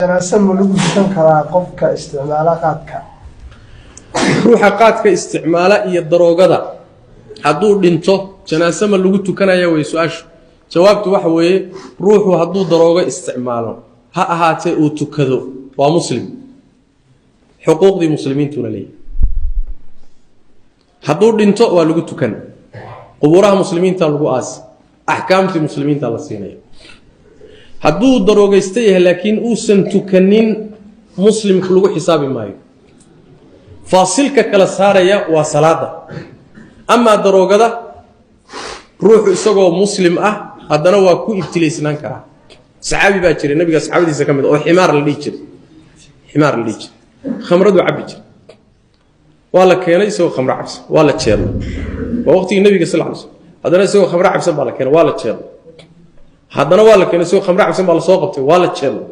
Janaase ma lagu tukan karaa qofka isticmaala qaadka? Ruuxa qaadka isticmaala iyo daroogada hadduu dhinto, janaase ma lagu tukanaya wey su-aashu. Jawaabtu waxa weeye, ruuxu hadduu daroogo isticmaalo, ha ahaatee uu tukado, waa muslim, xuquuqdii muslimiintuna leeyahy. Hadduu dhinto waa lagu tukan, qubuuraha muslimiinta lagu aasi, axkaamtii muslimiinta la siinaya. Hadduu daroogaysta yahay laakiin uusan tukanin, muslimku lagu xisaabi maayo. Faasilka kala saaraya waa salaada. Amaa daroogada, ruuxu isagoo muslim ah haddana waa ku ibtilaysnaan karaa. Saxaabi baa jiray nabiga saxaabadiisa ka mid oo Ximaar la dhihi jiray, Ximaar la dhihi jiray. Khamraduu cabbi jiray. Waa la keenay isagoo khamro cabsan, waa la jeedlay. Waa waqtigii nabiga sal ly slm. Haddana isagoo khamro cabsan baa la keenay, waa la jeedlay. Haddana waa la keenay isagoo khamro cabsan, baa lasoo qabtay, waa la jeedlay.